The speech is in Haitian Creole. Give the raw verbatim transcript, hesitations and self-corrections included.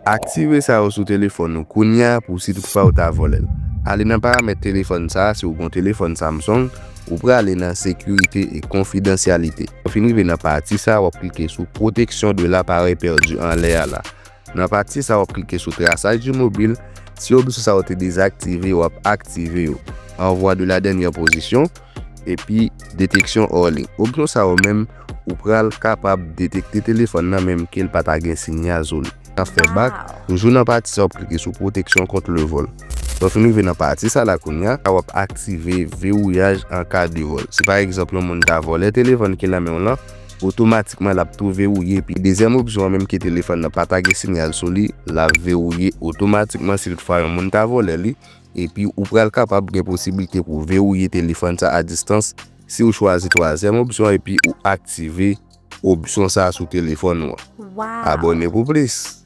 Aktive sa yo sou telefòn ou kounye a pou si toutfwa ou ta vòlè l. Ale nan paramèt telefòn sa a, si w gen yon telefòn Samsung, ou prale nan sekirite e konfidansyalite. Lè w fin rive nan pati sa a, w ap klike sou protection de l'appareil perdu anlè a la. Nan pati sa a, w ap klike sou traçage du mobile. Si opsyon sa yo te dezaktive, w ap aktive yo. Envoi de la dernière position, epi détection hors ligne. Opsyon sa yo menm, ou pral kapab detekte telefòn nan menm ke l pa ta gen sinyal sou li. N ap fè bak, toujou nan pati sa w ap klike sou protection contre le vol. Lè w fin rive nan pati sa la kounye a, w ap aktive vewouyaj an ka de vòl. Si pa egzanp yon moun ta vòlè telefòn ki nan men w lan, otomatikman l ap tou vewouye. Epi dezyèm opsyon an menm ke telefòn nan pa ta gen sinyal sou li, l ap vewouye otomatikman si toutfwa yon moun ta vòlè li. Epi ou pral kapab gen posiblite pou vewouye telefòn sa a distans si ou chwazi twazyèm opsyon epi ou aktive opsyon sa a sou telefòn ou an. Abòne pou plis.